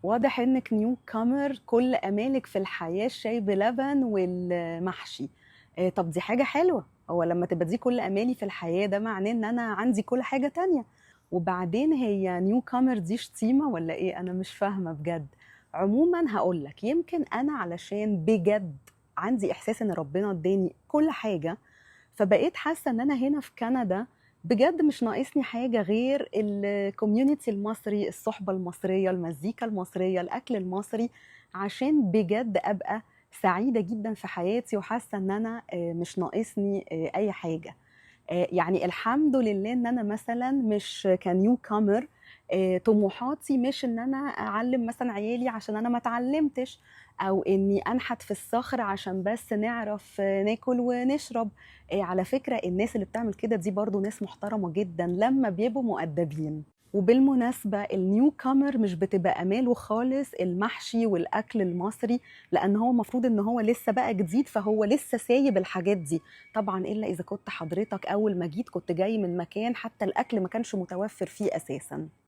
واضح انك newcomer، كل امالك في الحياة الشاي بلبن والمحشي. طب دي حاجة حلوه، هو لما تبقى دي كل امالي في الحياة ده معناه ان انا عندي كل حاجة تانية. وبعدين هي newcomer دي شتيمه ولا ايه؟ انا مش فاهمه بجد. عموما هقولك، يمكن انا علشان بجد عندي احساس ان ربنا اداني كل حاجه، فبقيت حاسه ان انا هنا في كندا بجد مش ناقصني حاجة غير ال community المصري، الصحبة المصريه، المزيكا المصريه، الاكل المصري، عشان بجد ابقى سعيدة جدا في حياتي وحاسه ان انا مش ناقصني اي حاجه. يعني الحمد لله ان انا مثلا مش ك newcomer طموحاتي مش ان انا اعلم مثلا عيالي عشان انا ما اتعلمتش، او اني انحت في الصخر عشان بس نعرف ناكل ونشرب. على فكرة الناس اللي بتعمل كده دي برضو ناس محترمة جدا لما بيبقوا مؤدبين. وبالمناسبة ال newcomer مش بتبقى أماله خالص المحشي والأكل المصري، لأن هو المفروض إن هو لسه بقى جديد، فهو لسه سايب الحاجات دي طبعا، إلا إذا كنت حضرتك أول ما جيت كنت جاي من مكان حتى الأكل ما كانش متوفر فيه أساسا.